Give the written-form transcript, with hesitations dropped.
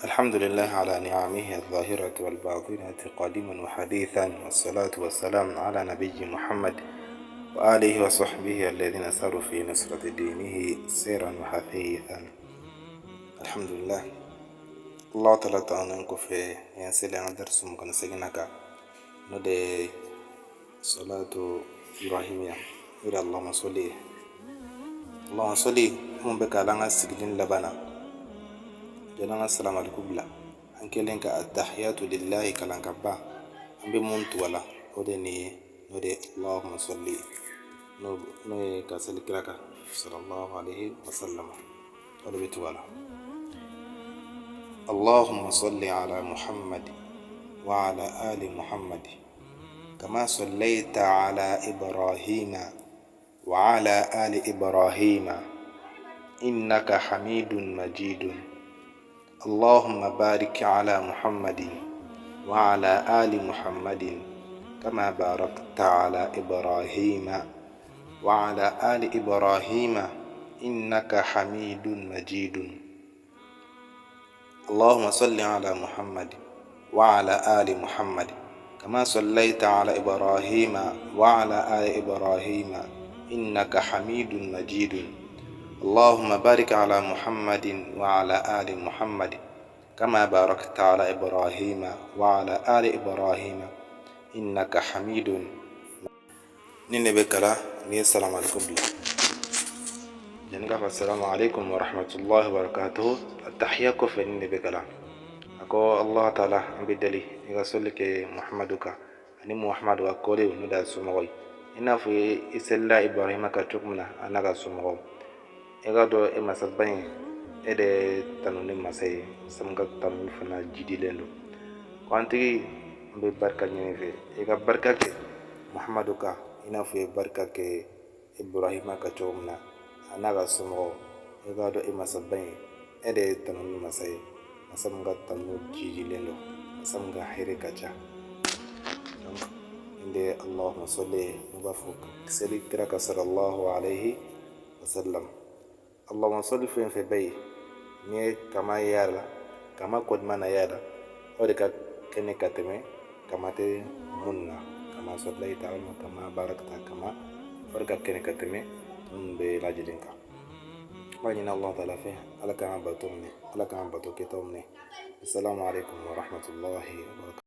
الحمد لله على نعمه الظاهرة والباطنة قديما وحديثا، والصلاة والسلام على نبي محمد وآله وصحبه الذين ساروا في نصرة دينه سيرا وحثيثا. الحمد لله. Allah taala tanunen kɔfɛ, yan selen an ka darisu 28 kan, n'o de ye salatu ibrahimiya, o de ye Allahumma sɔli ye. Allahumma sɔli mun bɛ k'a la an ka sigili laban na, yanni an ka salamaliku bila, an kɛlen ka atahiyatu lillahi kalan ka ban, an bɛ mun tugu a la, o de nin ye, n'o de ye Allahumma sɔli, n'o ye ka seli kira kan sallallahu alaihi wa sallam, o de bɛ tugu a la. اللهم صل على محمد وعلى آل محمد كما صليت على إبراهيم وعلى آل إبراهيم إنك حميد مجيد. اللهم بارك على محمد وعلى آل محمد كما باركت على إبراهيم وعلى آل إبراهيم إنك حميد مجيد. اللهم صل على محمد وعلى آل محمد كما صليت على إبراهيم وعلى آل إبراهيم إنك حميد مجيد. اللهم بارك على محمد وعلى آل محمد كما باركت على إبراهيم وعلى آل إبراهيم إنك حميد. Nin de bɛ kalan n'i ye salamaliku bila, yanni k'a fɔ assalamu alaikum wa rahmatullahi wa barakatuhu, atahiya kɔfɛ, nin de bɛ kalan. A ko Allah taala, an bɛ deli i ka sɔli kɛ Muhamadu kan ani Muhamadu ka kɔlenw, n'o de y'a somɔgɔw ye, i n'a fɔ i selila Ibrahima kan cogo min na a n'a ka somɔgɔw. E k'a dɔn, e masaba in, e de ye tanuni masa ye, masa min ka tanuni fana jidilen don. Ko an tigi, n bɛ barika ɲini fɛ, i ka barika kɛ Muhamadu kan i n'a fɔ i ye barika kɛ Ibrahima kan cogo min na a n'a ka somɔgɔw. E k'a dɔn, e masaba in, e de ye tanuni masa ye, masa min ka tanu jidilen don, masa min ka hɛrɛ ka ca. Donc nin de ye Allahumma salli, n'u b'a fɔ seli kira kan sallallahu alayhi wa sallam. Allahumma salli fɛn fɛn bɛ yen, n'i ye kama y'a la, kama kɔni mana y'a la, o de ka kɛnɛ ka tɛmɛ kama tɛ mun na. Kama sallaita walima kama barakta kama, o de ka kɛnɛ ka tɛmɛ ninnu bɛɛ lajɛlen kan. An b'a ɲini Allah taala fɛ, Ala k'an ka bato minɛ, Ala k'an ka bato kɛtaw minɛ. Assalamu alaikum wa rahmatullahi wa barakatuh.